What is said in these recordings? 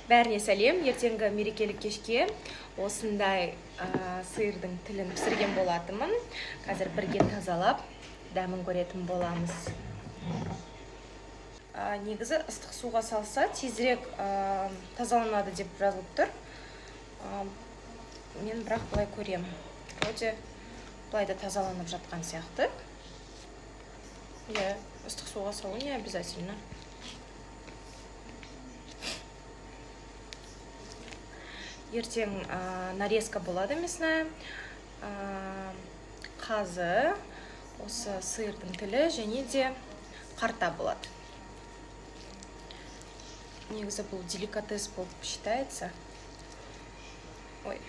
Бәріне сәлем. Ертеңгі мерекелік кешке осындай сиырдың тілін пісірген болатынмын. Қазір бірге тазалап, дәмін көретін боламыз. Негізі ыстық суға салса тезірек тазаланады деп жазылып тұр. Мен бірақ былай көрем. Вроде былай да тазаланып жатқан сияқты. Иә, ыстық суға салу не обязательно. Ертең нарезка болады мясная. Қазы, осы сиырдың тілі және де қарта болады. Негізі бұл деликатес болып считается. Ой,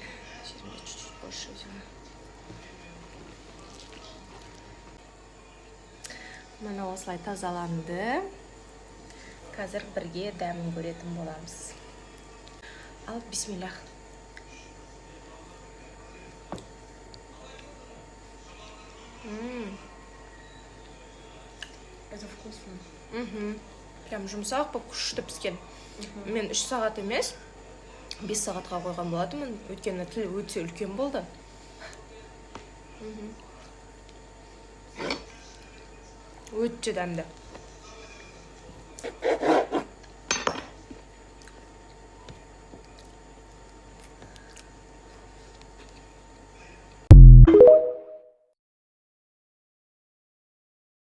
сейчас мне чуть-чуть больше взяла. Міне осылай тазаланды. Қазір бірге дәмін көретін боламыз. Ал, бисмиллах. Это вкусно. Прям жұмсақ болып күшті піскен. Мен 3 сағат емес, 5 сағатқа қойған болатынмын. Өйткені тіл өте үлкен болды. Өте дәмді.